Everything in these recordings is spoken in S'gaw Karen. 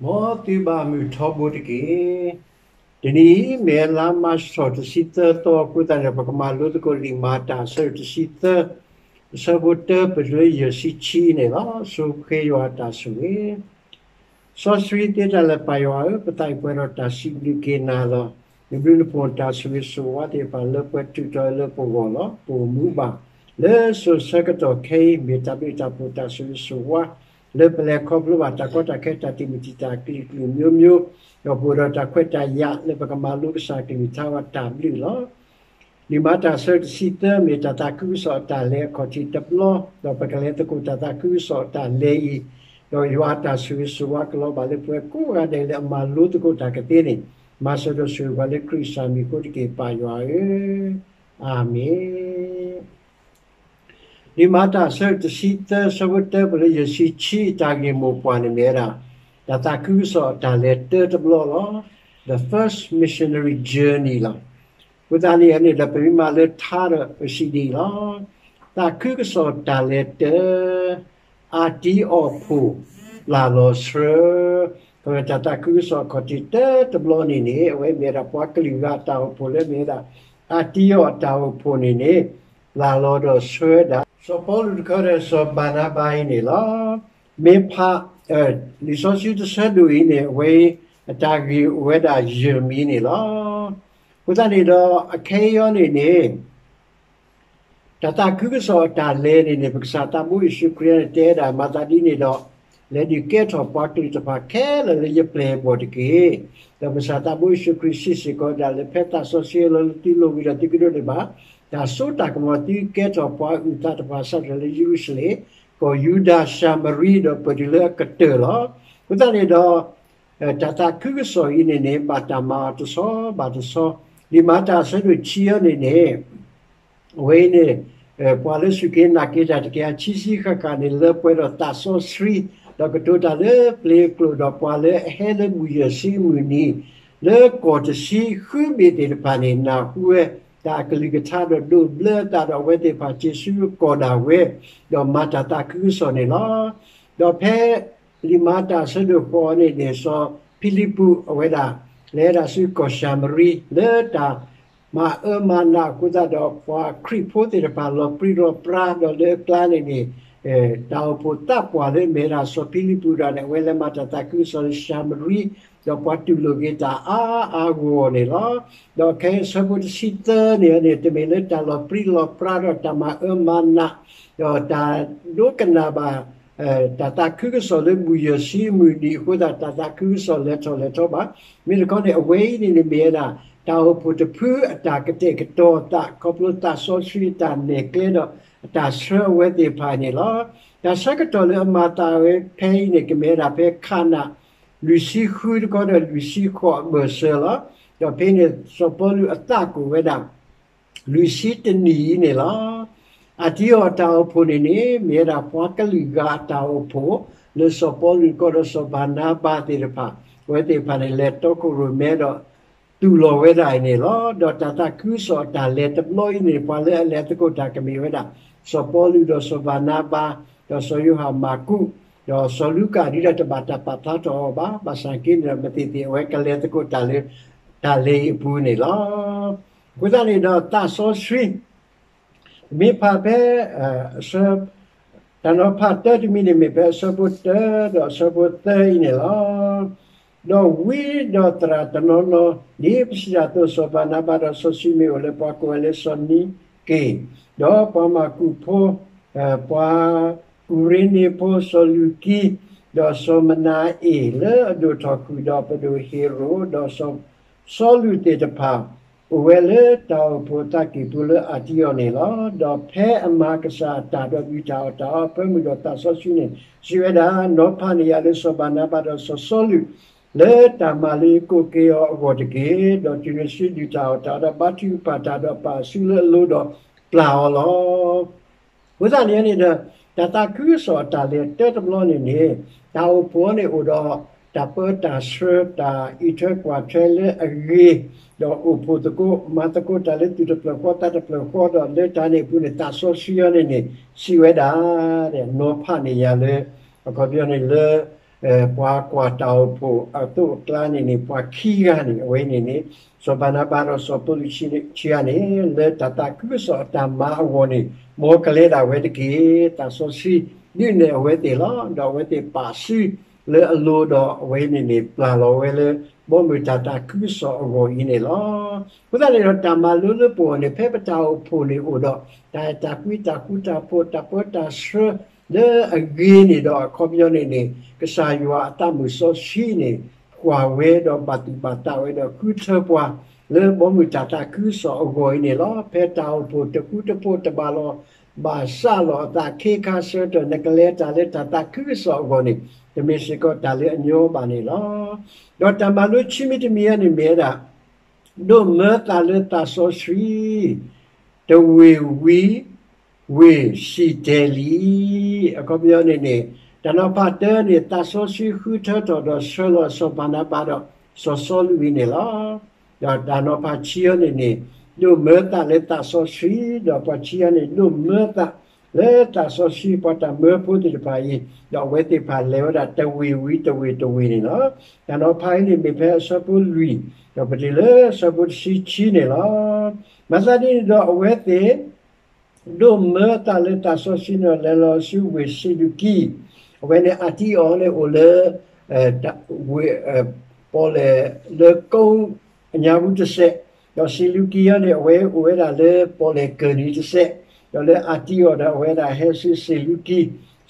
မ်သုဘၣ်မုာ်ထီဘိတက့ၢ်. တနံၤအံၤ မ့ၢ်လါမၢ်ၡး တဆံသၢသီအဃိသတးန့ၣ် ပကမၤလိသကိးလံာ်မၤတၢ်အဆၢဒိၣ်တဆံသၢ အဆၢဖိတၢ ပတုၤလၢယဲၢ်ဆံခံန့ၣ်လီၤ. ဆိဃ့ယွၤအတၢ်ဆိၣ်ဂ့ၤ စီဆှံသ့တၢ်လၢပၢ်ယွၤဧၢ, ပသးအံၤပှဲၤဒီးတၢ်စံးဘျုးက့ၤနၤလီၤ. နဘျုးနဖှိၣ်တၢ်ဆိၣ်ဂ့ၤဆိၣ်ဝါသ့ၣ်တဖၣ်လၢပှဲၤတုာ်တီၤလၢပဂီၢ်လီၤ. ပအိၣ်မူဘၣ်လၢစိၤဆၢကတီၢ်ခဲအံၤ မ့ၢ်တၢ်ဘျုးတၢ်ဖှိၣ်တၢ်ဆိၣ်ဂ့ၤဆိၣ်ဝါ လၢပလဲၤခီဖျိဘၣ်တၢ်ကီတၢ်ခဲ တၢ်တံာ်မုၢ်တံာ်တာ် အကလုာ်ကလုာ်မျိုးမျိုး, ဒီးပအိၣ်ဒီးတၢ်ခွဲးတၢ်ယာ်လၢပကမၤလိကစၢ်ကလုၢ်ကထါအတၢ်ဘျုးလီၤ. လံာ်မၤတၢ်အဆၢဒိၣ်တဆံသၢ မ့ၢ်တၢ်သးခုကစီၣ်အတၢ်လဲၤအခီၣ်ထံးတဘျီ, ဒီးပကလဲၤသကိးတၢ်သးခုကစီၣ်အတၢ်လဲၤအံၤ, ဒီးယွၤအတၢ်ဆိၣ်ဂ့ၤဆိၣ်ဝါကလီၤဘၣ်လၢပှၤကိးဂၤဒဲးလၢအမၤလိသကိးတၢ်ကသ့န့ၣ်, မၤစၢၤဒီးဆိၣ်ဂ့ၤပှၤလၢခရံာ်ကစၢ်မံၤအဃိတက့ၢ် ပၢ်ယွၤဧၢ, အၤမ့ၣ်. လံာ်မၤတၢ်အဆၢဒိၣ်တဆံသၢ အဆၢဖိတၢ ပတုၤလၢယဲၢ်ဆံခံ အတၢ်ဂ့ၢ်မိၢ်ပှၢ်န့ၣ်မ့ၢ်ဝဲဒၣ် တၢ်သးခုကစီၣ်အတၢ်လဲၤတၢတဘျီလီၤ. The first missionary journey လီၤ. အဃိသတးန့ၣ်န့ၣ်ဒီး ပမ့ၢ်မၤလၢထါဒီးပစံးဒ်အံၤလီၤ. သးခုကစီၣ်တၢ်လဲၤတၢ အတံအီၤဖိး ပျၢ်လီၤဆှၢ, တၢ်သးခုကစီၣ်အခီၣ်ထံးတၢတဘျီန့ၣ်န့ၣ် အဝဲမ့ၢ်ဝဲဒၣ်ပှၤကလုာ်ဂၤအတၢ်အိၣ်ဖှိၣ်လၢမ့ၢ်ဝဲဒၣ် အတံအီၤအတၢ်အိၣ်ဖှိၣ်န့ၣ်န့ၣ် ပျၢ်လီၤဒီးဆှၢဝဲဒၣ် စီၤပီလူးတခီဒီးစီၤဘၤနါဘါအံၤန့ၣ်လီၤ. မ့ၢ်ဖး လံာ်စီဆှံတဆၢဒိၣ်အံၤန့ၣ် အဝဲအတၢ်ဂ့ၢ်အိၣ်ဝဲဒၣ်ယဲၢ်မံၤန့ၣ်လီၤ. အဃိသတးန့ၣ်ဒီး အခဲအံၤန့ၣ်န့ၣ် တၢ်သးခုကစီၣ်အတၢ်လဲၤန့ၣ်န့ၣ် ပကစၢ်သးဘိယ့ၣ်ၡူးခရံာ်န့ၣ် တဲဒၣ်မၤသးဒ်န့ၣ်ဒီး လဲၤဒုးကဲထီၣ်ပှၤကလုာ်တဖၣ်ခဲလၢာ်လၢယပျဲၢ်အဘီၣ်တက့ၢ်. ဒီးပကစၢ်သးဘိယ့ၣ်ၡူးခရံာ်စံးစ့ၢ်ကီးဝဲဒၣ်လၢဖဲသးစီဆှံအလီၢ်လၢသုလိၣ်ဝံၤဒီးသုကဒိးန့ၢ်ဘၣ် တၢ်စိတၢ်ကမီၤ သုကဲထီၣ်ပှၤအုၣ်သးတဖၣ်စးထီၣ်လၢယရူၤၡလ့ၣ်, ကီၢ်ယူဒၤ ၡၤမရံ ဒီးပတုၤလၢအကတၢၢ်လီၤ. အဃိသတးန့ၣ်ဒီး တၢ်သးခုကစီၣ်အံၤန့ၣ်န့ၣ် ဘၣ်တၢ်မၤအီၤတဆီဘၣ်တဆီ, လံာ်မၤတၢ်အဆၢဒိၣ်ခံအံၤန့ၣ်န့ၣ် အဝဲအံၤန့ၣ် ပှၤလၢစူၢ်က့ၤနာ်က့ၤတၢ်တကယၤခံဆံဃၣ်ဃၣ်န့ၣ် လၢပှဲၤဒီးသးစီဆှံ, ဒီးကတိၤတၢ်လၢပျ့ၤအကျိာ်ဒီးပှၤလၢအဟဲလၢမုၢ်ယဲၢ်ဆံမုၢ်နံၤ လၢကီၢ်တဆံဃုဘ့ၣ်သ့ၣ်တဖၣ်န့ၣ် နၢ်ဟူဝဲ တၢ်အကလုၢ်ကထါဒီးဒိးဘျၢအသးဒီးအဝဲသ့ၣ်တဖၣ်စံးဆၢကီၢ်ဒၣ်ဝဲ, ဒီးမၤတၢ်သးခုကစီၣ်န့ၣ်လီၤ. ဒီးဖဲလံာ်မၤတၢ်အဆၢဒိၣ်ဃိးအံၤန့ၣ်န့ၣ် စီၤဖံလံးပူးအဝဲဒၣ် လဲၤဝဲဒၣ်ဆူကီၢ်ၡၤမရံ လၢတၢ်မၤအၢမၤနးအဃိသတးဒီး ပှၤခရံာ်ဖိသ့ၣ်တဖၣ်လီၤပြံလီၤပြါ ဒီးလၢအကျါန့ၣ်န့ၣ် တၢ်အိၣ်ဖှိၣ်သးပှၢ်လၢအမ့ၢ်ဝဲဒၣ်စီၤဖံလံးပူးတဂၤန့ၣ် အဝဲလဲၤမၤတၢ်သးခုကစီၣ်လၢၡၤမရံ ဒီးပှၤတူၢ်လိာ်က့ၤတၢ်အါအါဂီၢ်ဂီၢ်န့ၣ်လီၤ. ဒီးခဲအံၤအဆၢဖိတဆံသၢန့ၣ်န့ၣ် တမ့ၢ်လၢတၢ်လီၤပြံလီၤပြါဒီးတၢ်မၤအၢမၤနး ဒီးတၢ်ဒိကနၣ်ဘၣ် တၢ်သးခုကစီၣ်လၢမုၢ်ယဲၢ်ဆံမုၢ်နံၤအဃိသတး တၢ်သးခုကစီၣ်လဲၤထီၣ်လဲၤထီဘၣ်. မ့ၢ်တခီန့ၣ် အဝဲအံၤန့ၣ်န့ၣ်မ့ၢ်ဝဲဒၣ် တၢ်အိၣ်ဖှိၣ်တဖုအတၢ်ကတဲာ်ကတီၤအသး ခီဖျိသးစီဆှံအတၢ်နဲၣ်ကျဲဒီးအတၢ်ဆှၢအဝဲသ့ၣ်တဖၣ်န့ၣ်လီၤ. တၢ်ဆၢကတီၢ်လၢအမၤသးဝဲဖဲအံၤန့ၣ် ကမ့ၢ်ဝဲဒၣ်ဖဲခးနၣ် လွံၢ်ဆံဃုတခီဒီးလွံၢ်ဆံဃိးအဘၢၣ်စၢၤလီၤ. ဒီးဖဲအံၤန့ၣ် စီၤပီလူးအသးကအိၣ်ဝဲဒၣ် လွံၢ်ဆံတနံၣ်အံၤန့ၣ်လီၤ. အတံအီၤအတၢ်အိၣ်ဖှိၣ်န့ၣ်န့ၣ် မ့ၢ်ဝဲဒၣ်ပှၤကလုာ်ဂၤအတၢ်အိၣ်ဖှိၣ် လၢစီၤပီလူးတခီဒီးစီၤဘၤနါဘါသ့ၣ်တဖၣ် အဝဲသ့ၣ်တဖၣ်န့ၣ် လဲၤတီခိၣ်ရိၣ်မဲဒီး တူၢ်လိာ်ဝဲဒၣ်အံၤန့ၣ်လီၤ. ဒီးတၢ်သးခုကစီၣ်အတၢ်လဲၤတဘျီအံၤန့ၣ် ပှၤလၢအလဲၤသကိးတၢ်ကမ့ၢ်ဝဲဒၣ် စီၤပီလူးဒီးစီၤဘၤနါဘါ ဒီးစီၤယိၤဟၣ်မၢ်ကူး ဒီးစီၤလူကၣ် ဒ်ဒီးတဘၣ်တၢ်ပာ်ဖျါထီၣ်အီၤဘၣ်. ဘၣ်ဆၣ်က့န့ၣ်ဒီး မသ့ၣ်သ့ၣ်အဝဲကလဲၤသကိးတၢ်လၢ တၢ်လဲၤအံၤအပူၤန့ၣ်လီၤ. အဃိသတးန့ၣ်ဒီးသးစီဆှံ မ့ၢ်ဖးဖဲ အဆၢ တၢ်နီၤဖးတၢတမံၤန့ၣ်မ့ၢ်ဖဲအဆၢဖိတၢဒီးအဆၢဖိသၢအံၤန့ၣ်လီၤ. ဒီးဝံၤဒီးသရၣ်တနီၤနီၤ ဒ်ပစံးတၢ်အသိး စီၤဘၤနါဘါဒီးစီၤၡံမ့ၣ်အိၣ်လၢပှၤကိးဝဲလၢစီၤနံက့ၣ်, ဒီးပှၤမၢ်ကူးဖိ ပှၤကူၤရ့နံဖိ စီၤလူၤကံ, ဒီးစီၤမနၤအ့ၣ်လၢအဒိၣ်ထီၣ်ဃုာ်ဒီးပဒိၣ်ဟ့ရိၣ်, ဒီးစီၤ စီလူးသ့ၣ်တဖၣ် အိၣ်ဝဲလၢတၢ်အိၣ်ဖှိၣ်အသးကံၢ်ပူၤလၢအၣ်တံအီၤန့ၣ်လီၤ. ဒီးဖဲအမၤကစၢ်အတၢ်ဒီးဒုးတၢ်အီၣ်တၢ်အီအဖၢမုၢ်ဒီးသးစီဆှံန့ၣ် စံးဝဲဒၣ်, နီၤဖးန့ၢ်ယၤလၢစီၤဘၤနါဘါဒီးစီၤစီလူး လၢတၢ်မၤလၢယကိးက့ၤအီၤအဂီၢ်တက့ၢ်. ဒီးတုၤနုၤဆူဒုးတၢ်အီၣ်တၢ်အီဒီးဘါထုကဖၣ်တၢ်ဒီးပာ်အစုလၢအလိၤဒီးပျၢ်အီၤလီၤ. အဃိသတးန့ၣ်န့ၣ်ဒီး တၢ်သးခုကစီၣ်အတၢ်လဲၤတၢတဘျီန့ၣ်န့ၣ် တၢ်အိၣ်ဖှိၣ်န့ၣ်အိၣ်ဒီး တၢ်ပၢတၢ်ဆှၢ တၢ်အံးထွဲကွၢ်ထွဲလၢအဂ့ၤ, ဒီးအိၣ်ဖှိၣ်သကိး မၤသကိးတၢ်လၢသူၣ်တဖျၢၣ်ဃီသးတဖျၢၣ်ဃီဒီး လၢတၢ်န့ၣ်အပူၤန့ၣ် သးစီဆှံအံၤန့ၣ်န့ၣ် စံးဝဲဒၣ် နီၤဖးန့ၢ်ယၤလၢ အခီပညီန့ၣ်လၢ ပှၤကွၢ်တၢ်အိၣ်ဖှိၣ်အသိးအကျါန့ၣ်န့ၣ် ပှၤခံဂၤန့ၣ် အဝဲန့ၣ်န့ၣ် စီၤဘၤနၤဘၤဒီးစီၤပီလူးခံဂၤန့ၣ် လၢတၢ်သးခုကစီၣ်အတၢ်မၤအဂီၢ်န့ၣ် မ်ကလဲၤဒၣ်ဝဲတက့ၢ်. သးစီဆှံဒုးနဲၣ်အဝဲသ့ၣ်လီၤ. ဒီးအဝဲသ့ၣ်ပာ်စုလၢအလိၤဒီးအဝဲန့ၣ်န့ၣ် ပျၢ်လီၤဝဲလၢ ဘီမုၢ်တၢ်သးခုကစီၣ်အဂီၢ်အံၤန့ၣ်လီၤ. အဃိသတးန့ၣ်ဒီး တၢ်မၤလိလၢပဂီၢ်န့ၣ် ဖဲပတၢ်အိၣ်ဖှိၣ်န့ၣ်အိၣ်ဒီး တၢ်အဲၣ်တၢ်ကွံ တၢ်ဃူတၢ်ဖိး တၢ်ပၢတၢ်ဆှၢလၢအဂ့ၤန့ၣ်ဒီး အခီပညီန့ၣ်န့ၣ် ကစၢ်ယွၤအသးမုၣ်စီဆှံန့ၣ် ကွၢ်ဝဲဒီးဘၣ်သူၣ်ဘၣ်သးဝဲဒီးဃုထၢပှၤ လၢဘီမုၢ်တၢ်သးခုကစီၣ်အဂီၢ်အံၤန့ၣ်လီၤ. ဖဲတၢ်အိၣ်ဖှိၣ်တဃူတဖိးတဘၣ်လီၤ ဘၣ်စးလီၤအသးခ့ခါဆၢကတီၢ် နကလဲၤတၢ်လၢတၢ်သးခုကစီၣ်အဂီၢ်န့ၣ် တမ့ၢ်စ့ၢ်ကီးတၢ်လၢအညီဘၣ်န့ၣ်လီၤ. ဒီးတၢ်မၤလိခံမံၤတမံၤအံၤန့ၣ်မ့ၢ်ဝဲဒၣ် ဒိးမၢသးလၢသးစီဆှံ တဝ့ၢ်ဝံၤ ဝ့ၢ်စံၣ်တဲၤလံ. အခီပညီန့ၣ်န့ၣ် တၢ်နီၤဖးတၢန့ၣ် သးစီဆှံဃုထၢထီၣ်ဒီးဆှၢလီၤစီၤဘၤနၤဘၤဒီးစီၤစီလူးအံၤန့ၣ်လီၤ. ဒီးတၢ်နီၤဖးခံအံၤန့ၣ်န့ၣ် ဒိးမၢသးလၢသးစီဆှံ ဒီးပှၤခံဂၤန့ၣ် ဒိးမၢသးလၢသးစီဆှံ ပှၤတၢ်မၢဖိသ့ၣ်တဖၣ်အံၤ ဒီးအဝဲသ့ၣ်တဖၣ်လဲၤဝဲဒၣ်တဝ့ၢ်ဝံၤတဝ့ၢ်တဝ့ၢ်န့ၣ်လီၤ. တၢ်နီၤဖးအံၤန့ၣ်မ့ၢ်ဖဲအဆၢဖိလွံၢ် ဒီးပတုၤလၢအဆၢဖိတဆံခံန့ၣ်လီၤ. မၤသးဒ်န့ၣ်ဒီးအဝဲသ့ၣ် ဒိးမၢသးလၢသးစီဆှံန့ၣ် လဲၤလီၤဆူဝ့ၢ်စံလူကံ, အဝဲန့ၣ်အၤတံအီၤန့ၣ်အိၣ်လၢ ဝ့ၢ် ပီၣ်လဲၣ်လၢကိးအညါပူၤတစဲး, ဒီးစံလူကံအံၤန့ၣ် အဝဲအိၣ်ဝဲဒၣ်လၢပီၣ်လဲၣ်ကၢၢ်နံၤတစဲး, ဒီးလၢအၤတံအီၤဒီးအဝဲဒၣ်ဟဲဆူစံလူကံ,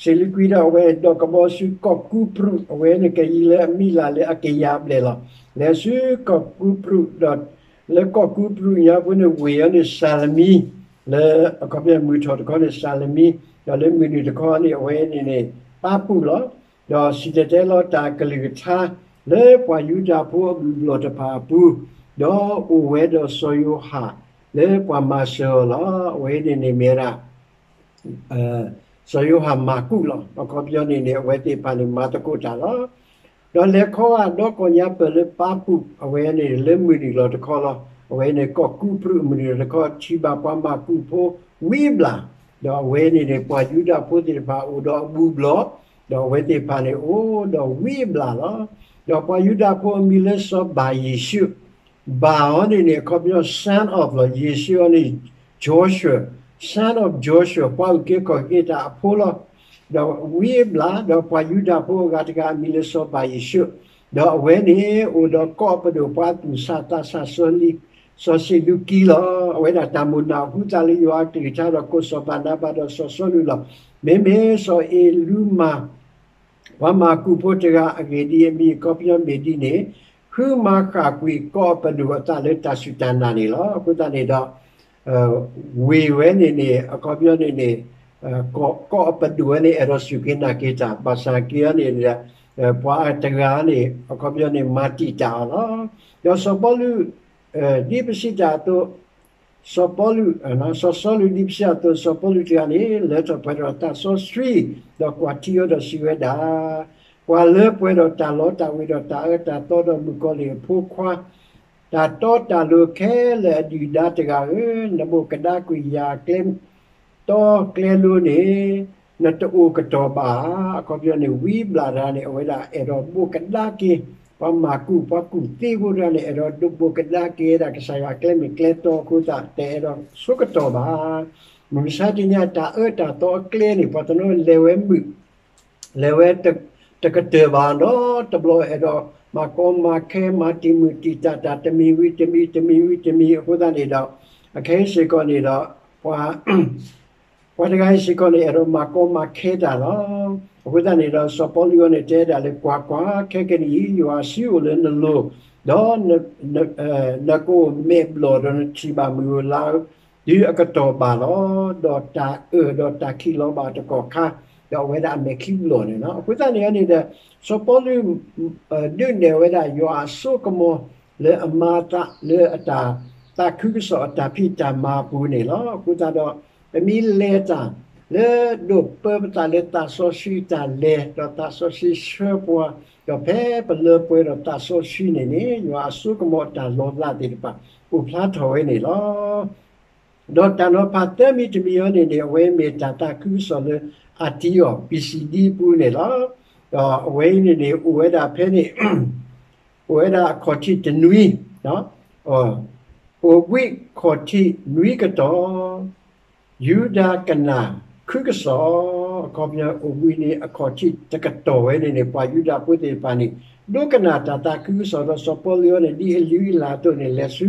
စံလူကံဒီးအဝဲဒိးကဘီဆူကီၢ်ကူပြူး, အဝဲန့ၣ်ကယံာ်လၢအမံၤလၢ်လၢအကယၤဘျဲၣ်လီၤ. လဲၤဆူကီၢ်ကူပြူးဒီး လၢကီၢ်ကူပြူးညါပူၤန့ၣ် ဝ့ၢ်အံၤန့ၣ် စၤလမံ, လၢအခီပညီမုၢ်ထီၣ်တခီန့ၣ် စၤလမံ, ဒီးလၢမုၢ်နုာ်တခီန့ၣ် အဝဲန့ၣ်န့ၣ် ပၤပူၣ်လီၤ. ဒီးစံၣ်တဲၤတဲလီၤတၢ်ကလုၢ်ကထါ လၢပှၤယူဒၤဖိအဘူၣ်ဘျီၣ်တဖၣ်အပူၤ, ဒီးအိၣ်ဝဲဒီးစီၤယိၤဟၣ် လၢပှၤမၤစၢၤအီၤလီၤ. အဝဲန့ၣ်န့ၣ်မ့ၢ်ဝဲဒၣ် စီၤယိၤဟၣ်မၢ်ကူးလီၤ. အခီပညီန့ၣ်န့ၣ် အဝဲသ့ၣ်တဖၣ်န့ၣ် မၤသကိးတၢ်လီၤ. ဒီးလဲၤခီဂာ်ဒီးကီၢ်ညါပၢၢ်လၢပၤပူၣ်, အဝဲန့ၣ်လၢမုၢ်နုာ်လီၤတခီလီၤ. အဝဲန့ၣ်ကီၢ်ကူပြူးအမုၢ်နုာ်လီၤတခီ ထံၣ်ဘၣ်ပှၤမၢ်ကူးဖိဝံၤဘျး, ဒီးအဝဲန့ၣ်န့ၣ် ပှၤယူဒၤဖိသ့ၣ်တဖၣ်အိၣ်ဒီးအဘူၣ်ဘျီၣ်, ဒီးအဝဲသ့ၣ်တဖၣ်န့ၣ်အိၣ်ဒီးဝံၤဘျးလီၤ. ဒီးပှၤယူဒၤဖိအမံၤလၢစီၤဘၤယ့ၣ်ၡူး, ဘၤအံၤန့ၣ်န့ၣ် အခီပညီ son of လီၤ. ယ့ၣ်ၡူးအံၤန့ၣ် Joshua, son of Joshua, ပှၤအုၣ်က့ၤခီၣ်က့ၤတၢ်အဖိလီၤ. ဒီးဝံၤဘျး, ဒီးပှၤယူဒၤဖိအဂၤတဂၤအမံၤလၢစီၤဘၤယ့ၣ်ၡူး, ဒီးအဝဲန့ၣ် အိၣ်ဒီးကိးအပဒိၣ်ပှၤသူၣ်စၢ်သးစၢ် စီၤစံးလူးကံလီၤ. အဝဲဒၣ်တၢ်မိၣ်နၢ်ဟူသးလၢယွၤအကလုၢ်ကထါဒီးကိးစီၤဘၤနၤဘၤဒီးစီၤစီလူးလီၤ. မ့မ့ၢ်စီၤအ့လူမၢ် ပှၤမၢ်ကူးဖိတဂၤအဂ့ၢ်ဒ်အံၤ, အခီပညီမ့ၢ်ဒ်န့ၣ်, ဃုမၤဃၣ်ကွံာ်ကိးအပဒိၣ်အသးလၢတၢ်စူၢ်တၢ်နာ်န့ၣ်လီၤ. အဃိသတးန့ၣ်ဒီး ဝ့ၢ်ဝဲန့ၣ်န့ၣ် အခီပညီန့ၣ်န့ၣ် ကိးအပဒိၣ်ဝဲန့ၣ် အဲၣ်ဒိးစူၢ်က့ၤနာ်က့ၤတၢ်, ဘၣ်ဆၣ်က့ၤအံၤန့ၣ် ပှၤတဂၤန့ၣ် အခီပညီန့ၣ် မၤတံာ်တာ်အီၤလီၤ. ဒီးစီၤပီလူး ဒ်ပစံးတၢ်အသိး, စီၤပီလူး, စီၤစီလူးဒ်ပစံးတၢ်အသိး စီၤပီလူးတဂၤန့ၣ် လၢထီၣ်ပှဲၤဒီးသးစီဆှံ, ဒီးကွၢ်ထံအီၤဒီးစံးဝဲဒၣ်, ပှၤလၢပှဲၤဒီးတၢ်လီတၢ်ဝ့ၤဒီးတၢ်အၢတၢ်သီဒီးမုၣ်ကီၤလံၢ်အဖိခွါ, တၢ်တီတၢ်လိၤခဲလၢာ်အဒုၣ်အဒါတဂၤဧၢ, နဘိၣ်ကဒါကွံာ်ယၤအကျဲ တီကျဲလိၤန့ၣ် နတအိၣ်ကတီၢ်ဘၣ်ဧါ. အခီပညီန့ၣ် ဝံၤဘျးတဂၤန့ၣ် အဝဲဒၣ်အဲၣ်ဒိးဘိၣ်ကဒါက့ၤ ပှၤမၢ်ကူး ပှၤကူးသ့ဖိတဂၤန့ၣ် အဲၣ်ဒိးဘိၣ်ကဒါက့ၤဝဲဒၣ်ကစၢ်ယွၤအကျဲမ့ၢ်ကျဲတီအဃိသတး တအဲၣ်ဒိးဆိကတီၢ်ဘၣ်. မုၢ်မဆါတနံၤအံၤ တၢ်အၢတၢ်သီအကျဲန့ၣ် ပှၤတနီၤလဲၤဝဲမုာ် လဲၤဝဲ တကတၢၢ်ဘၣ်ဒီး တဘျီအဲၣ်ဒိးမၤကီမၤခဲ မၤတံာ်မုၢ်တံာ်တာ်တၢ် တမံၤဝံၤတမံၤ တမံၤဝံၤတမံၤ အဃိသတးန့ၣ်ဒီး အခဲအံၤစ့ၢ်ကီးန့ၣ်ဒီး ပှၤ ပှၤတဂၤအံၤစ့ၢ်ကီးန့ၣ် အဲၣ်ဒိးမၤကီမၤခဲတၢ်လီၤ. အဃိသတးန့ၣ်ဒီး စီၤပီလူးအံၤန့ၣ် တဲဒၣ်လၢ ကွၢ်ကွၢ်, ခဲကနံၣ်အံၤ ယွၤအစုအိၣ်လၢနလိၤ, ဒီး နကအိၣ်မဲာ်ဘျီၣ်ဒီးနထံၣ်ဘၣ်မုၢ်ဧိၤလါဧိၤ တုၤအကတီၢ်ဘၣ်လီၤ. ဒီးတၢ်အၢၣ်ဒီးတၢ်ခံးလီၤဘၣ်တကီၢ်ခါ, ဒီးအဝဲဒၣ်အမဲာ်ချံဘျီၣ်န့ၣ်လီၤ. အဃိသတးန့ၣ်န့ၣ်ဒီး စီၤပီလူး ဒုးနဲၣ်ဝဲဒၣ်ယွၤအစိကမီၤလၢအမၤအသးလၢအတၢ်သးခုကစီၣ်အတၢ်ဖံးတၢ်မၤအပူၤန့ၣ်လီၤ. အဃိသတးဒီး ပမ့ၢ်လဲၤတၢ်လၢဒိးပၢပသးလၢသးစီဆှံတၢ်လဲၤ ဒီးသးစီဆှံဆှၢပှၤ, ဒီးဖဲပလၢပှဲၤဒီးသးစီဆှံန့ၣ်န့ၣ် ယွၤအစိကမီၤတၢ်လီၤလးသ့ၣ်တဖၣ် အိၣ်ဖျါထီၣ်ဝဲန့ၣ်လီၤ. ဒီးတၢ်နီၤဖးသၢမံၤတမံၤအံၤန့ၣ်န့ၣ် အဝဲမ့ၢ်တၢ်သးခုကစီၣ်လၢအၤတံအီၤ ပံၤစံၣ်ဒံအပူၤန့ၣ်လီၤ. ဒီးအဝဲအံၤန့ၣ်န့ၣ် အိၣ်ဝဲဒၣ်ဖဲန့ၣ် အိၣ်ဝဲဒၣ်အခီၣ်ထံးတနွံ, အိၣ်ဘှံးခီၣ်ထံးနွံကတီၢ်, ယူဒၤကနၣ်ခုကစီၣ်, အခီပညီအိၣ်ဘှံးန့ၣ် အခီၣ်ထံးတကတီၢ်ဝဲန့ၣ်န့ၣ် ပှၤယူဒၤဖိသ့ၣ်တဖၣ်န့ၣ် ဒိကနၣ်တၢ်သးခုကစီၣ်ဒီးစီၤပီလူးအံၤန့ၣ် ဒ်အလုၢ်အလၢ်အသိးန့ၣ် လဲၤဆူ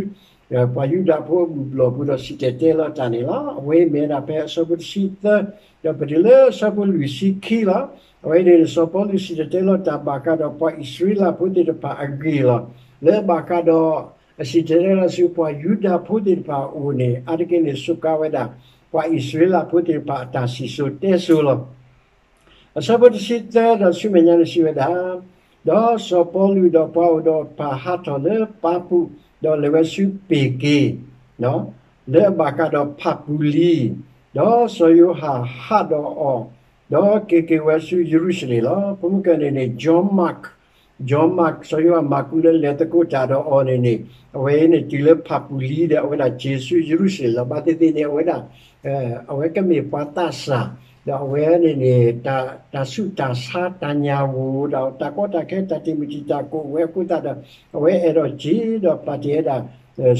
ပှၤယူဒၤဖိအဘူၣ်ဘျီၣ်ပူၤဒီးစံၣ်တဲၤတဲလီၤတၢ်န့ၣ်လီၤ. အဝဲအံၤမ့ၢ်ဝဲဒၣ်ဖဲအဆၢဖိတဆံသၢ ဒီးပတုၤလၢအဆၢဖိလွံၢ်ဆံခံလီၤ. အဝဲအံၤန့ၣ် စီၤပီလူးစံၣ်တဲၤတဲလီၤတၢ်ဘၣ်ဃးဒီးပှၤအံၣ်စရ့လးဖိသ့ၣ်တဖၣ်အဂ့ၢ်လီၤ. လၢအဘၣ်ဃးဒီး အစံၣ်တဲၤတဲလီၤဆူပှၤယူဒၤဖိသ့ၣ်တဖၣ်အအိၣ်န့ၣ် အါတက့ၢ်န့ၣ် စူးကါဝဲဒၣ် ပှၤအံၣ်စရ့လးဖိသ့ၣ်တဖၣ်အတၢ်စံၣ်စိၤတဲစိၤလီၤ. အဆၢဖိတဆံသၢဒီးဆူမဲာ်ညါန့ၣ်စံးဝဲဒၣ်, ဒီးစီၤပီလူးဒီးပှၤအိၣ်ဒီးတဖၣ်ဟးထီၣ်လၢပးပူၤ, ဒီးလဲၤဝဲဆူပ့ၤက့ၤ, လၢအဘၣ်ဃးဒီးဖးပူၤလံ, ဒီးစီၤယိၤဟၣ်ဟးဒီးအီၤ, ဒီးက့ၤက့ၤဝဲဆူယရူၤၡလ့ၣ်လီၤ. ဖိမုၣ်ကၢၢ်န့ၣ်န့ၣ် John Mark, John Mark စီၤယိၤဟၣ်မၢ်ကူးလၢလဲၤသကိးတၢ်ဒီးအီၤန့ၣ်န့ၣ် အဝဲအံၤန့ၣ်တုၤလၢဖးပူၤလံဒီး အဝဲဒၣ်က့ၤဆူယရူၤၡလ့ၣ်လီၤ. ဘၣ်သ့ၣ်သ့ၣ်န့ၣ် အဝဲဒၣ် အဝဲကမ့ၢ်ပှၤသးစၢ်, ဒီးအဝဲန့ၣ်န့ၣ် တၢ်ဆူးတၢ်ဆါတၢ်ညၣ်ဂိၢ်ဒီးတၢ်ကီတၢ်ခဲတၢ်တံာ်မုၢ်တံာ်တာ်ကအိၣ်ဝဲအဃိသတးဒီး အဝဲအဲၣ်ဒိးက့ၤဒီးပာ်တ့ၢ်ဝဲဒၣ်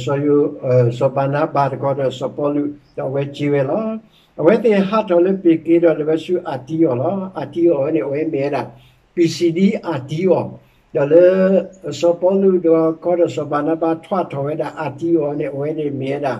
စီၤဘၤနါဘၤတခီဒီးစီၤပီလူး ဒီးအဝဲက့ၤဝဲလီၤ. အဝဲသ့ၣ်ဟးထီၣ်လၢပ့ၤက့ၤဒီးလဲၤဝဲဆူအၤတံအီၤလီၤ. အၤတံအီၤဝဲန့ၣ် အဝဲမ့ၢ်ဝဲဒၣ် ပံၤစံဒံအၤတံအီၤ, ဒီးလၢ စီၤပီလူးဒီးခီဒီးစီၤဘၤနါဘၤထွဲထီၣ်ဝဲဒၣ်အၤတံအီၤန့ၣ် အဝဲန့ၣ်မ့ၢ်ဝဲဒၣ်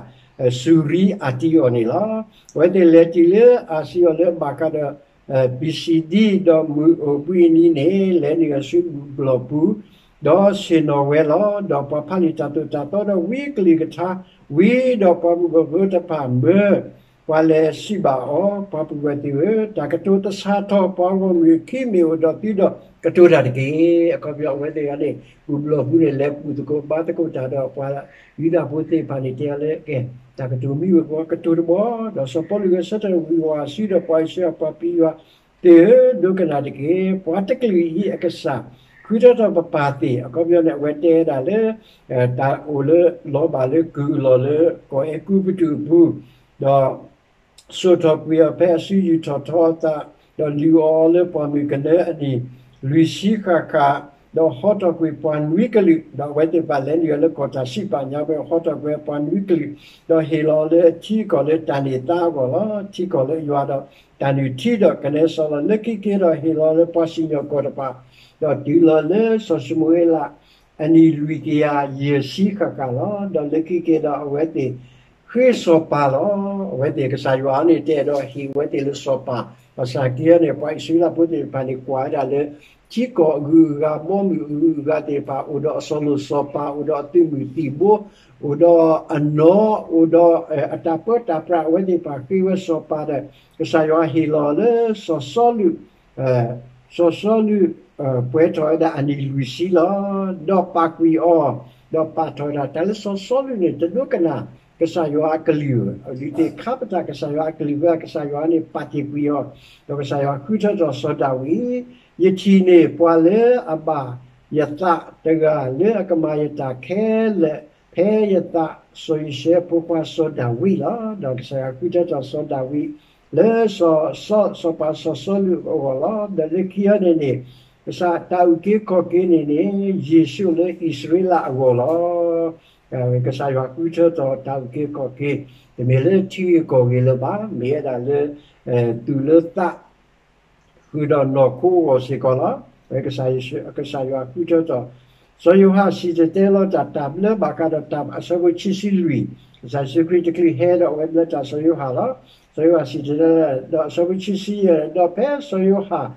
စူၤရံအၤတံအီၤန့ၣ်လီၤ. အဝဲသ့ၣ်လဲၤတုၤလၢအၤစံအီၤလၢအဘၣ်ဃးဒီး ပံၤစံဒံဒီးမုၢ်အိၣ်ဘှံးအနံၤန့ၣ် လဲၤနုာ်အီၤဆူဘူၣ်ဘျီၣ်ပူၤ, ဒီးဆ့ၣ်နီၤဝဲလီၤ. ဒီးပှၤဖးလံာ်တၢ်သိၣ်တၢ်သီဒီးဝံကလံၤကထါဝံၤဒီးပှၤဘူၣ်ဘျီၣ်ဖိတဖၣ်မၢ ပှၤလဲၤစံးဘၣ်အီၤ, ပှၤပုၢ်ဝဲၢ်သ့ၣ်ဧၢ, တၢ်ကတိၤသဆၣ်ထီၣ်ပှၤဂီၢ်မုၢ်အခံမ့ၢ်အိၣ်ဒီးသုဒီးကတိၤတၢ်တက့ၢ်. အခီပညီအဝဲသ့ၣ်အံၤန့ၣ် ဘူၣ်ဘျီၣ်ပူၤန့ၣ် လဲၤဘူၣ်သကိးဘါသကိးတၢ်ဒီးပှၤယူဒၤဖိသ့ၣ်တဖၣ်န့ၣ် တဲအီၤလၢ ကဲ တၢ်ကတိၤမ့ၢ်အိၣ်ဒီးကတိၤတဘျီ, ဒီးစီၤပီလူးဂဲၤဆၢထၢၣ်ဝံၤဝၤဆူဒီးပှၤအံၣ်စရ့လးပှၤပျံၤယွၤသ့ၣ်ဧၢ, ဒိကနၣ်တက့ၢ်. ပှၤတကလုာ်အံၤအကစၢ် ဃုထၢထီၣ်ပပၢ်သ့ၣ်, အခီပညီန့ၣ် အဝဲတဲဝဲဒၣ်လၢ တၢ်အိၣ်လၢလီၤဘၣ်လၢကုၢ်အလီၢ်လၢကီၢ်အဲၤကူပတူးအပူၤ, ဒီး စိာ်ထီၣ်ကွံာ်အီၤဖဲအစုယူာ်ထီၣ်ထီအသး, ဒီးလုၢ်အီၤလၢပှၢ်မုၢ်ကနၢအနံၣ်လွံၢ်ဆံဃၣ်ဃၣ်, ဒီးဟီထီၣ်ကွံာ်ပှၤနွံကလုာ်, ဒီးအဝဲသ့ၣ်တဖၣ်လဲၤနုာ်အီၤလၢကီၢ်တၢ်စံးပာ်ညါဝဲ ဟီထီၣ်ကွံာ်ပှၤနွံကလုာ်, ဒီးဟ့ၣ်လီၤလၢထံကီၢ်လၢတၢ်န့ၢ်သါအဂီၢ်လီၤ. ထံကီၢ်လၢယွၤဒီးတၢ်နုၢ်ထံဒီးကနဲစီလီၤ. လၢခံက့ၤဒီးဟ့ၣ်လီၤလၢပှၤစံၣ်ညီၣ်ကွီၢ်တဖၣ်, ဒီးတုၤလီၤလၢစီၤၡမူၤအ့လး အနံၣ်လွံၢ်ကယၤယဲၢ်ဆံဃၣ်ဃၣ်လီၤ. ဒီးလၢခံက့ၤဒီးအဝဲသ့ၣ်ဃ့စီၤပၤလီၤ. အဝဲသ့ၣ်ကစၢ်ယွၤန့ၣ် တအဲၣ်ဒိးဟ့ၣ်အဝဲသ့ၣ်လၢစီၤပၤ, ဘၣ်ဆၣ်က့ၤအီၤန့ၣ် ပှၤအံၣ်စရ့လးဖိသ့ၣ်တဖၣ်န့ၣ် ကွၢ်ဝဲဒၣ်လၢ ထံကီၢ်အဂုၤအဂၤ ဘီမုၢ်အဂုၤအဂၤသ့ၣ်တဖၣ် အိၣ်ဒီးအစီၤလိၣ်စီၤပၤ, အိၣ်ဒီးအသုးမုၢ်သံၣ်ဘိ, အိၣ်ဒီးအနီၢ်, အိၣ်ဒီးအတၢ်ပၢတၢ်ပြး, အဝဲသ့ၣ်တဖၣ်ဃ့ဝဲစီၤပၤဒီး ကစၢ်ယွၤဟ့ၣ်လီၤလၢစီၤစီလူး စီၤစီလူး ပှဲၤထီၣ်ဝဲဒၣ်အနံၣ်လွံၢ်ဆံလီၤ. ဒီးပာ်ကွံာ်အီၤ, ဒီးပာ်ထီၣ်ဝဲဒၣ် တၢ်လၢစီၤစီလူးန့ၣ် တဒိကနၣ်ကစၢ်ယွၤအကလုၢ်, ဒုးသ့ၣ်ခါပတာ်ကစၢ်ယွၤအကလုၢ်ဝဲ ကစၢ်ယွၤန့ၣ်ပာ်တ့ၢ်ကွံာ်အီၤ, ဒီးကစၢ်ယွၤဃုထၢထီၣ်စီၤဒၤဝံး, ယထံၣ်န့ၢ်ပှၤလၢအဘၣ်ယသးတဂၤလၢအကမၤယတၢ်ခဲလၢာ် ဖဲယသးစီၤယံးၡဲအဖိခွါစီၤဒၤဝံးလီၤ. ဒီးကစၢ်ယွၤဃုထၢထီၣ်စီၤဒၤဝံး လၢစီၤစီ စီၤပၤစီၤစီလူးအဂီၢ်လီၤ. ဒီးလၢခံအံၤန့ၣ်န့ၣ် ကစၢ်တၢ်အုၣ်က့ၤခီၣ်က့ၤန့ၣ်န့ၣ် ယ့ၣ်ၡိၣ်လၢအံၣ်စရ့လးအဂီၢ်လီၤ. ကစၢ်ယွၤဃုထၢထီၣ်တၢ်အုၣ်က့ၤခီၣ်က့ၤ တမ့ၢ်လၢထံဂ့ၢ်ကီၢ်ဂ့ၢ်လၢၤဘၣ်, မ့ၢ်ဝဲဒၣ်လၢ သူၣ်လၢသး ဃုာ်ဒီးနီၢ်ခိအဂီၢ်စ့ၢ်ကီးလီၤ. ကစၢ်ယွၤဃုထၢထီၣ် စီၤယိၤဟၣ်စံၣ်တဲၤတဲလီၤတၢ် တၢ်ဘျၢဘၣ်ဃးဒီးတၢ် အဆၢဖိခံဆံလွံၢ်, ကစၢ်ယ့ၣ်ၡူးခရံာ်တချုးဟဲဒီးအဝဲဘျၢတၢ်စီၤယိၤဟၣ်လီၤ. စီၤယိၤဟၣ်စံၣ်တဲၤတဲလီၤ ဒီးအဆၢဖိခံဆံယဲၢ် ဒီးဖဲစီၤယိၤဟၣ်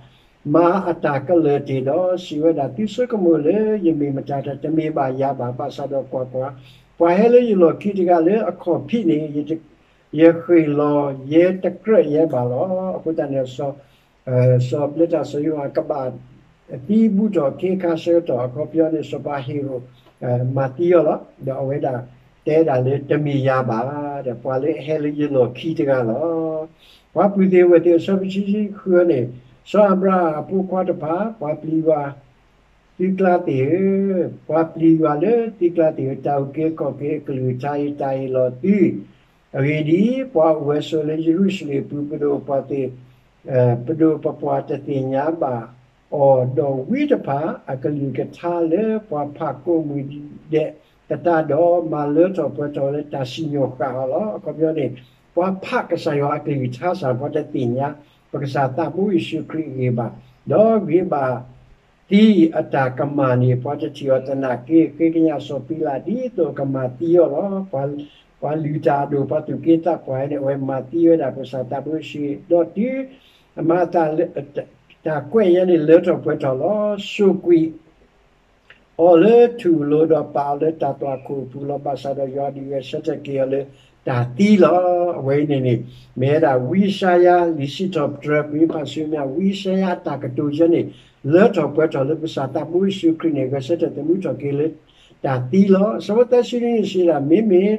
မၤအတၢ်ကလၢၢ်တ့ၢ်ဒီး စံးဝဲဒၣ် သုဆိကမိၣ်လၢယမ့ၢ်မတၤတၢ် တမ့ၢ်ဘၣ်ယၤဘၣ်, ဘၣ်ဆၣ်ဒီးကွၢ်ကွၢ်, ပှၤဟဲလၢယလီၢ်ခံတဂၤလၢအခီၣ်ဖံးန့ၣ် ယဃ့ၢ်လီၤယဲတကြၢးယဲဘၣ်လီၤ. အဃိသတးန့ၣ် စီၤဘျၢတၢ်စီၤယိၤဟၣ်ကဘၣ်သံဘူးထီၣ်အခ့အခါဆၢကတီၢ် အခီပညီန့ၣ် စီၤပၤဟ့ၤရိာ် မၤသံအီၤလီၤ. ဒီးအဝဲဒၣ်တဲဒၣ်လၢတမ့ၢ်ယၤဘၣ်, ဒီးပှၤလၢအဟဲလၢယလီၢ်ခံတဂၤလီၤ. ပှၤပုၢ်သ့ၣ်ဝဲၢ်သ့ၣ် အဆၢဖိခံဆံဃုန့ၣ်, စီၤအၤဘြၤဟၣ်အဖိခွါတဖၣ်, ပှၤပျံၤယွၤ သုကျါသ့ၣ်ဧၢ, ပှၤပျံၤယွၤလၢသုကျါသ့ၣ်ဧၢ, တၢ်အုၣ်က့ၤခီၣ်က့ၤအကလုၢ်ကထါအံၤ တၢ်ဟ့ၣ်လီၤသု, အဂ့ၢ်ဒ်အံၤ, ပှၤအိၣ်ဝဲဆိးလၢယရူၤၡလ့ၣ်အပူၤ ပဒိၣ်ပပှၢ်တသ့ၣ်ညါဘၣ် အီၤ, ဒီးဝံတဖၣ်အကလုၢ်ကထါလၢပှၤဖးကိးမုၢ်ဒဲးသတးဒီး မၤလၢထီၣ်ပှဲၤထီၣ်လၢတၢ်စံၣ်ညီၣ်ဃာ်အီၤလီၤ. အခီပညီန့ၣ် ပှၤဖးကစၢ်ယွၤအကလုၢ်ကထါစ့ၢ် ပှၤတသ့ၣ်ညါ ပကစၢ်သးဘိယ့ၣ်ၡူးခရံာ်အဂ့ၢ်ဘၣ်, ဒီးဂ့ၤဘၣ်သံအတၢ်ကမၣ်န့ၣ် ပှၤတထံၣ်အီၤသနာ်က့ ဃ့ကညးစီၤပံလး ဒ်သိးကမၤသံအီၤလီၤ. ပှၤလုၢ်တၢ်အဒိၣ် ပှၤသူၣ်က့သးပှၢ်န့ၣ် အဝဲမၤသံဝဲဒၣ်ပကစၢ်သးဘိယ့ၣ်ၡူး, ဒီးတုၤအမၤအသး တၢ်ကွဲးယဲန့ၣ် လၢထီၣ်ပှဲၤထီၣ်လီၤ. စိာ်ကွံာ်အီၤလၢထူၣ်လိၤဒီးပာ်အီၤလၢတၢ်သွၣ်ခိၣ်အပူၤလီၤ. ဘၣ်ဆၣ်ဒီးယွၤဒုးဂဲၤဆၢထၢၣ်က့ၤအီၤလၢတၢ်သံလီၤ. အဝဲအံၤန့ၣ်န့ၣ် မ့ၢ်ဝဲဒၣ်ဝံယၡါယၤ လံာ်စံးထီၣ်ပတြၢၤ ပမ့ၢ်ဖးဆူမဲာ်ညါ ဝံယၡါယၤအတၢ်ကတိၤယဲန့ၣ် လၢထီၣ်ပှဲၤထီၣ်လၢပကစၢ်သးဘိယ့ၣ်ၡူးခရံာ်န့ၣ် ဂဲၤဆၢထၢၣ်သမူထီၣ်က့ၤလၢတၢ်သံလီၤ. အဆၢဖိသၢဆံနွံန့ၣ်စံးဒၣ် မ့မ့ၢ်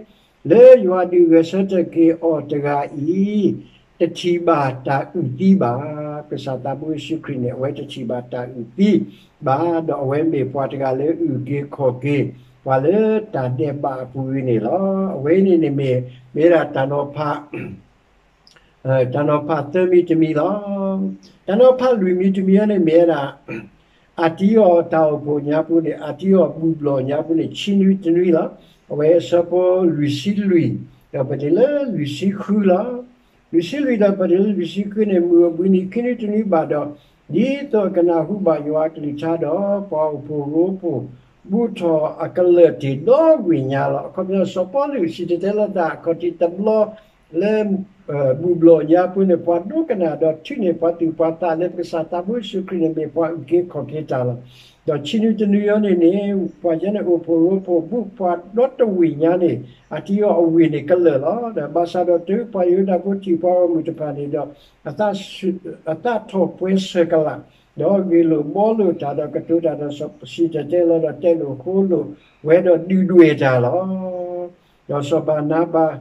လၢယွၤဒုးဂဲၤဆၢထၢၣ်က့ၤအီၤတဂၤအံၤ တထံၣ်ဘၣ်တၢ်အုၣ်သံဘၣ်. ကစၢ်သးဘိယ့ၣ်ၡူးခရံာ်န့ၣ် အဝဲတထံၣ်ဘၣ်တၢ်အုၣ်သံဘၣ်, ဒီးအဝဲမ့ၢ်ပှၤတဂၤလၢအုၣ်က့ၤခီၣ်က့ၤ ပှၤလၢတၢ်ဒဲးဘးအပူၤအံၤန့ၣ်လီၤ. အဝဲအံၤန့ၣ်န့ၣ်မ့ၢ် မ့ၢ်ဒၣ်တၢ်နီၤဖး တၢ်နီၤဖးသၢမံၤတမံၤလီၤ. တၢ်နီၤဖးလွံၢ်မံၤတမံၤအံၤန့ၣ်မ့ၢ်ဝဲဒၣ် အၣ်တံအီၣ်တၢ်အိၣ်ဖှိၣ်ညါပူၤန့ၣ် အၣ်တံအီၣ်ဘူၣ်ဘျီၣ်ညါပူၤန့ၣ် ဆံနွံတနွံလီၤ. အဝဲအဆၢဖိလွံၢ်ဆံလွံၢ် ဒီးပတုၤလၢလွံၢ်ဆံဃုလီၤ. လွံၢ်ဆံလွံၢ်ဒီးပတုၤလၢလွံၢ်ဆံဃုန့ၣ် မုၢ်အဘှံးနံၤခံနွံတနွံဘၣ်ဒီး ဒ်သိးအကနၢ်ဟူဘၣ်ယွၤအကလုၢ်ကထါဒီး ပှၤအိၣ်ဖှိၣ်ရိဖှိၣ် ဘူၣ်ထီၣ်အကလၢၢ်တ့ၢ်ဒီဝ့ၢ်ညါလီၤ. အခီပညီ စီၤပီလူးစံၣ်တဲၤတဲလီၤတၢ်ခီၣ်ထံးတဘျီ လၢ ဘူၣ်ဘျီၣ်ညါပူၤန့ၣ် ပှၤဒိကနၣ်ဒီးထုးန့ၢ်ပှၤသူၣ်ပှၤသးလၢပကစၢ်သးဘိယ့ၣ်ၡူးခရံာ်န့ၣ် မ့ၢ်ပှၤအုၣ်က့ၤခီၣ်က့ၤတၢ်လီၤ. ဒီးဆံနွံတနွံအံၤန့ၣ်န့ၣ် ပှၤယဲန့ၣ်အိၣ်ဖှိၣ်ရိဖှိၣ်ဘူၣ်ပှၤဒီတဝ့ၢ်ညါန့ၣ် အၣ်တံအီၣ်အဝ့ၢ်န့ၣ်ကလၢာ်လီၤ. ဒီးဘၣ်ဆၣ်ဒီးတုၤပှၤယဟူးဒၣ်ဖိထံၣ်ပှၤဂီၢ်မုၢ်တဖၣ်န့ၣ်ဒီး အသးထီၣ်ပှဲၤဆၢကလး ဒီးဂ့ၢ်လိာ်ဘှီလိာ်တၢ်ဒီးကတိၤတၢ်ဒီးစီၤစံၣ်တဲၤတဲလီၤဒီးတဲလိာ်ဃိလိာ်ဝဲဒီးဒုၣ်ဒွဲၣ်တၢ်လီၤ. ဒီးစီၤဘၤနၤဘၤ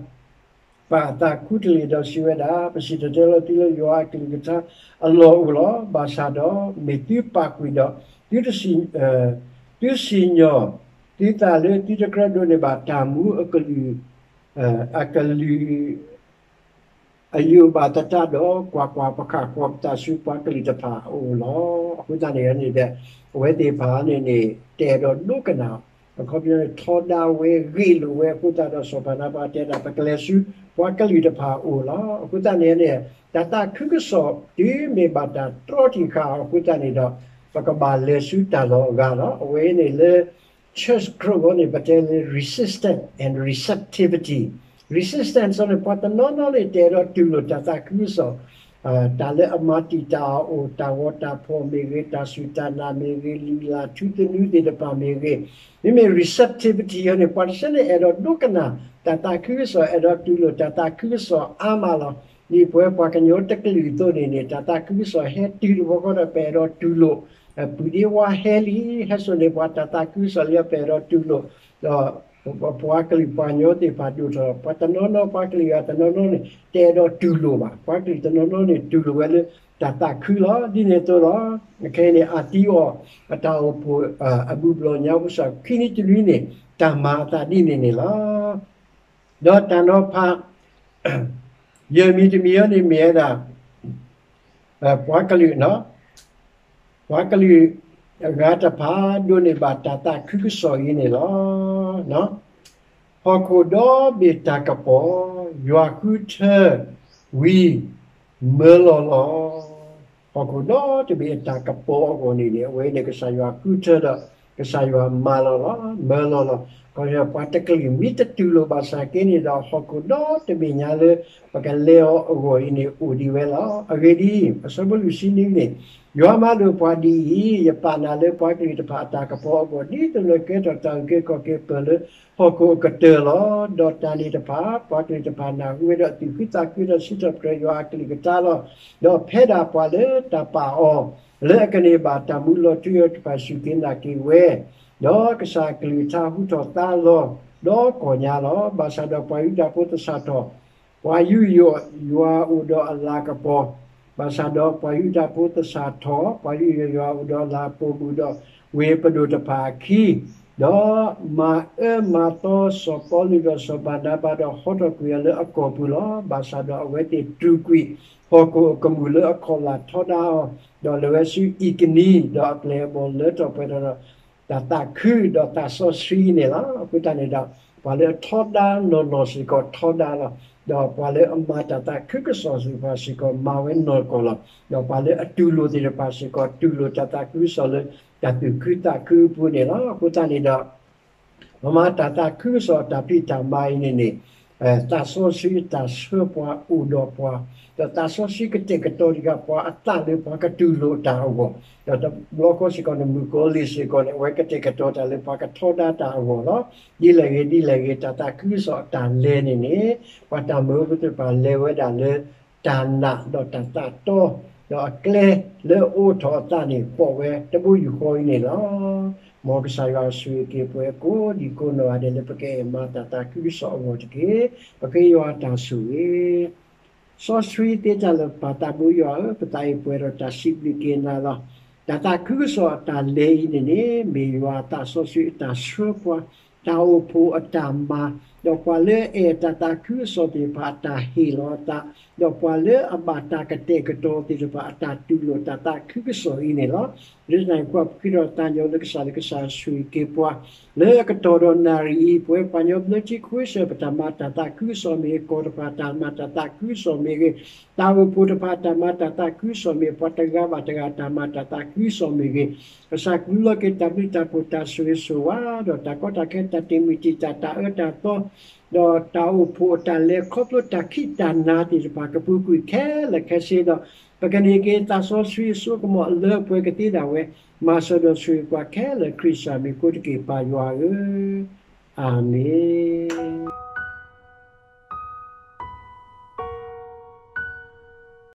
ပာ်အသးခူတလ့ၢ်ဒီးစံးဝဲဒၣ်, ပစံၣ်တဲၤတဲလီၤသုလၢယွၤအကလုၢ်ကထါအလီၢ်အိၣ်လီၤ. ဘၣ်ဆၣ်ဒီးမ့ၢ်သုပာ်ကွံာ်ဒီး သုတစံၣ် သုစံၣ်ညီၣ် သုသးလၢသုတကြၢးဒိးန့ၢ်ဘၣ်တၢ်မူအကလုၢ် အကလုၢ် အယိာ်ဘၣ်သတးဒီး ကွၢ်ကွၢ်, ပဃၣ်ဃီၤပသးဆူပှၤကလုာ်တဖၣ်အအိၣ်လီၤ. အဃိသတးန့ၣ်န့ၣ်ဒီး အဝဲသ့ၣ်တဖၣ်န့ၣ်န့ၣ် တအဲၣ်ဒိးဒိကနၣ်, အခီပညီန့ၣ် ထီဒါဝဲဂ့ၢ်လိာ်ဝဲအဃိသတးဒီး စီၤဘၤနၤဘၤတဲဒၣ် ပကလဲၤဆူပှၤကလုာ်တဖၣ်အအိၣ်လီၤ. အဃိသတးန့ၣ်န့ၣ် တၢ်သးခုကစီၣ်တုၤမ့ၢ်ဘၣ်တၢ်တြီတံာ်ဃာ်အီၤအဃိသတးန့ၣ်ဒီး ပကဘၣ်လဲၤဆူတၢ်လီၢ်အဂၤလီၤ. အဝဲန့ၣ်လၢ Church Growth န့ၣ် ပတဲလၢ resistance and receptivity. Resistance န့ၣ် ပှၤတနီၤနီၤန့ၣ် တအဲၣ်ဒိးတူၢ်လိာ်တၢ်သးခုကစီၣ်, တၢ်လၢအမၤတံာ်တာ်အီၤအိၣ်, တၢ်ဂီၤတၢ်ဖီၣ်မ့ၢ်ဂ့ၤ, တၢ်စူၢ်တၢ်နာ်မ့ၢ်ဂ့ၤ, လုၢ်လၢ်ထူသနူသ့ၣ်တဖၣ်မ့ၢ်ဂ့ၤ, မ့မ့ၢ် receptivity အံၤန့ၣ် ပှၤတဆၢန့ၣ် အဲၣ်ဒိးဒိကနၣ်တၢ်သးခုကစီၣ်, အဲၣ်ဒိးတူၢ်လိာ်တၢ်သးခုကစီၣ်အါမးလီၤ. ဒ်ပဝဲပှၤကညီတကလုာ်အသိးန့ၣ်န့ၣ် တၢ်သးခုကစီၣ်ဟဲတုၤတဘျီဃီဒီး ပအဲၣ်ဒိးတူၢ်လိာ်, ပုၢ်ဒ့ဝါဟဲလံ, ဟဲစိာ်န့ၢ်ပှၤတၢ်သးခုကစီၣ်လံ ပအဲၣ်ဒိးတူၢ်လိာ်, ဒီးပှၤကလုာ်ပှၤကညီသ့ၣ်တဖၣ်ဒိၣ်ထီၣ်, ပှၤတနီၤနီၤ ပှၤကလုာ်ဂၤတနီၤနီၤန့ၣ် တအဲၣ်ဒိးတူၢ်လိာ်ဘၣ်. ပှၤကလုာ်တနီၤနီၤန့ၣ် တူၢ်လိာ်ဝဲလၢတၢ်သးခုလီၤ. ဒ်န့ၣ်အသိးလီၤ. ခဲအံၤန့ၣ် အၣ်တံအီၣ်အတၢ်အိၣ်ဖှိၣ် အဘူၣ်ဘျီၣ်ညါပူၤစ့ၢ် ခံနွံတနွံန့ၣ် တၢ်မၤအသးဒ်န့ၣ်န့ၣ်လီၤ. ဒီးတၢ်နီၤဖး ယဲၢ်မံၤတမံၤအံၤန့ၣ်မ့ၢ်ဝဲဒၣ် ပှၤကလုာ်, ပှၤကလုာ်အဂၤတဖၣ်ဒိးန့ၢ်ဘၣ်တၢ်သးခုကစီၣ်အံၤန့ၣ်လီၤ. ဟီၣ်ခိၣ်ဒီဘ့ၣ်တၢ်ကပီၤ, ယွၤဃုထၢဝံၤ မၢလီၤလီၤ. ဟီၣ်ခိၣ်ဒီတဘ့ၣ်အတၢ်ကပီၤအဂီၢ်န့ၣ်န့ၣ် အဝဲန့ၣ်ကစၢ်ယွၤဃုထၢဒီး ကစၢ်ယွၤမၢလီၤလီၤ, မၢလီၤလီၤ. ခီဖျိပှၤတကလုာ်မ့ၢ်တတူၢ်လိာ်ဘၣ်ဆၣ်က့န့ၣ်ဒီး ဟီၣ်ခိၣ်ဒီတဘ့ၣ်ညါလၢ ပကလဲၤအီၤအဂီၢ်အံၤန့ၣ် အိၣ်ဒံးဝဲလီၤ. အဂ့ၢ်ဒ်အံၤ, အဆၢဖိလွံၢ်ဆံနွံန့ၣ်, ယွၤမၤလိာ်ပှၤဒ်အံၤ, ယပာ်နၤလၢပှၤကလုာ်တဖၣ်အတၢ်ကပီၤအဂီၢ် ဒ်သိးလၢကဲထီၣ်တၢ်အုၣ်က့ၤခီၣ်က့ၤပၢၢ်လၢဟီၣ်ခိၣ်အကတၢၢ်လီၤ. ဒီးတၢ်န့ၣ်တဖၣ် ပှၤကလုာ်တဖၣ်နၢ်ဟူဝဲဒီးသူၣ်ခုသးခုဒီးစံးထီၣ်ပတြၢၤယွၤအကလုၢ်ကထါလီၤ. ဒီးဖဲဒၣ်ပှၤလၢတၢ်ပာ်အီၤ လၢအကန့ၢ်ဘၣ်တၢ်မူလီၤထူအံၤတဖၣ်စူၢ်က့ၤနာ်က့ၤဝဲ, ဒီးကစၢ်အကလုၢ်ကထါဟူထီၣ်သါလီၤဒီးကီၢ်ညါလီၤ. ဘၣ်ဆၣ်ဒီးပှၤယူဒၤဖိသဆၣ်ထီၣ်, ပှၤယူးယီၣ်ယွၤအိၣ်ဒီးအလၤကပီၤ, ဘၣ်ဆၣ်ဒီးပှၤယူဒၤဖိသဆၣ်ထီၣ်, ပှၤယူးယီၣ်ယွၤအိၣ်ဒီးအလၤကပီၤဘူးဒီးဝ့ၢ်ပဒိၣ်တဖၣ်အခံ, ဒီးမၤအၢမၤသီစီၤပီလူးဒီးစီၤဘၤနၤဘၤဒီးဟီထီၣ်ကွံာ်အီၤလၢအကီၢ်ပူၤလီၤ. ဘၣ်ဆၣ်ဒီးအဝဲသ့ၣ်တြူာ်ကွံာ် ဟီၣ်ခိၣ်အကမူၣ်လၢအခီၣ်လာ်ထီဒါအီၤ, ဒီးလဲၤဝဲဆူအံၣ်ကနံ ဒီးအပျဲၢ်အဘီၣ်လၢထီၣ်ပှဲၤထီၣ်ဒီး တၢ်သးခုဒီးသးစီဆှံန့ၣ်လီၤ. အဃိသတးန့ၣ်ဒီး ပှၤလၢအထီဒါနီၢ်နီၢ်စ့ၢ်ကီးထီဒါလီၤ. ဒီးပှၤလၢအမၤတၢ်သးခုကစီၣ်သ့ၣ်တဖၣ်စ့ၢ်ကီးမၤဝဲနီၢ်ကီၢ်လီၤ. ဒီးပှၤလၢအတူၢ်လိာ်သ့ၣ်တဖၣ်စ့ၢ်ကီးတူၢ်လိာ်တၢ်သးခုကစီၣ်လၢတၢ်သူၣ်ခုသးခုအပူၤန့ၣ်လီၤ. အဃိသတးန့ၣ်ဒီး ပမၤတၢ်သးခုကစီၣ်အတၢ်ဖံးတၢ်မၤအံၤန့ၣ်န့ၣ် သးစီဆှံအတၢ်ဆှၢပှၤအိၣ်ဒီးပှၤ, ဒီးသးစီဆှံကတဲာ်ကတီၤတဂၤပှၤအသးလၢပှၤကတူၢ်လိာ်တၢ်အဂီၢ်, ဒီးတဘျီဃီစ့ၢ်ကီးန့ၣ် မုၣ်ကီၤလံၢ်စ့ၢ်ကီးန့ၣ် အဝဲကတဲာ်ကတီၤတၢ်လၢပှၤကထီဒါတၢ်အဂီၢ်လီၤ. ဒ်လဲၣ်ဂ့ၤ ဒ်လဲၣ်ဂ့ၤ တၢ်သးခုကစီၣ်အတၢ်လဲၤန့ၣ်န့ၣ် ပှၤတၢ်မၢဖိသ့ၣ်တဖၣ်လဲၤဝဲဒၣ်လၢ တၢ်နာ်ဒီးတၢ်သးတီ, ဒီးအကျဲလၢအအိးထီၣ်အသးန့ၣ် ပိာ်ဝဲတဘိယူၢ်ဃီအံၤန့ၣ်လီၤ. မ်ကစၢ်ယွၤဆိၣ်ဂ့ၤက့ၤပှၤကိးဒံးကိးနီၢ်ဂၤဒဲးလၢပကအဲၣ်မၤတၢ်သးခုကစီၣ်အဂီၢ်တက့ၢ်. ပဃ့ယွၤအတၢ်ဆိၣ်ဂ့ၤ စီဆှံသ့တၢ်လၢပၢ်သးဘိယွၤဧၢ, ပသးအံၤပှဲၤဒီးတၢ်စံးဘျုးက့ၤနၤလီၤ. တၢ်သးခုကစီၣ်အတၢ်လဲၤအံၤန့ၣ်န့ၣ် မ့ၢ်ယွၤအသးစီဆှံအတၢ်ဆှၢပှၤ, တၢ်အိၣ်ဖှိၣ်အတၢ်မၤ, ဒီးပှၤလၢအအဲၣ်တၢ်သးခုကစီၣ်သ့ၣ်တဖၣ်အတၢ်ဟ့ၣ်လီၤအသး, ဒီးပှၤလၢအဘၣ်တၢ်ကတဲာ်ကတီၤသ့ၣ်တဖၣ်အတၢ်တူၢ်လိာ်တၢ်သးခုကစီၣ်အံၤန့ၣ်လီၤ. လၢတၢ်န့ၣ်အဃိ ပဃ့ဒီးသးညီလၢကစၢ်လၢကစၢ်ဆိၣ်ဂ့ၤက့ၤပှၤ လၢအကတီၢ်ဒီးနၣ်ရံၣ်အံၤ ပဝဲပှၤကညီဘျၢထံခဝ့ၡၢၣ် ပတၢ်မၤတၢ်သးခုကစီၣ်မ့ၢ်ဂ့ၤ, ကီၢ်တဖၣ်တၢ်မၤတၢ်သးခုကစီၣ်မ့ၢ်ဂ့ၤ, တၢ်အိၣ်ဖှိၣ်တဖၣ်တၢ်မၤတၢ်သးခုကစီၣ်မ့ၢ်ဂ့ၤ, ပှၤတဂၤဘၣ်တဂၤတၢ်မၤတၢ်သးခုကစီၣ်မ့ၢ်ဂ့ၤ, ကစၢ်ကလူးလီၤက့ၤတၢ်ဘျုးတၢ်ဖှိၣ်တၢ်ဆိၣ်ဂ့ၤဆိၣ်ဝါ ဒီးတၢ်ကီတၢ်ခဲတၢ်တ့ၢ်မုၢ်တံာ်တာ် တၢ်အၢတၢ်သီ ဒီးတၢ်အိၣ်ဖှိၣ်အတၢ်လဲၤခီဖျိတၢ်ခံးတၢ်နၤသ့ၣ်တဖၣ် ကပူၤကွံာ်ခဲလၢာ်ခဲဆ့ဒီး ပကန့ၢ်က့ၤသးစီဆှံအစိကမီၤလၢပှဲၤကသ့ဒၣ်ဝဲ မၤစၢၤဒီးဆိၣ်ဂ့ၤပှၤခဲလၢာ် ခရံာ်စၢ်မံၤအဃိတက့ၢ် ပၢ်ယွၤဧၢ, အၤမ့ၣ်.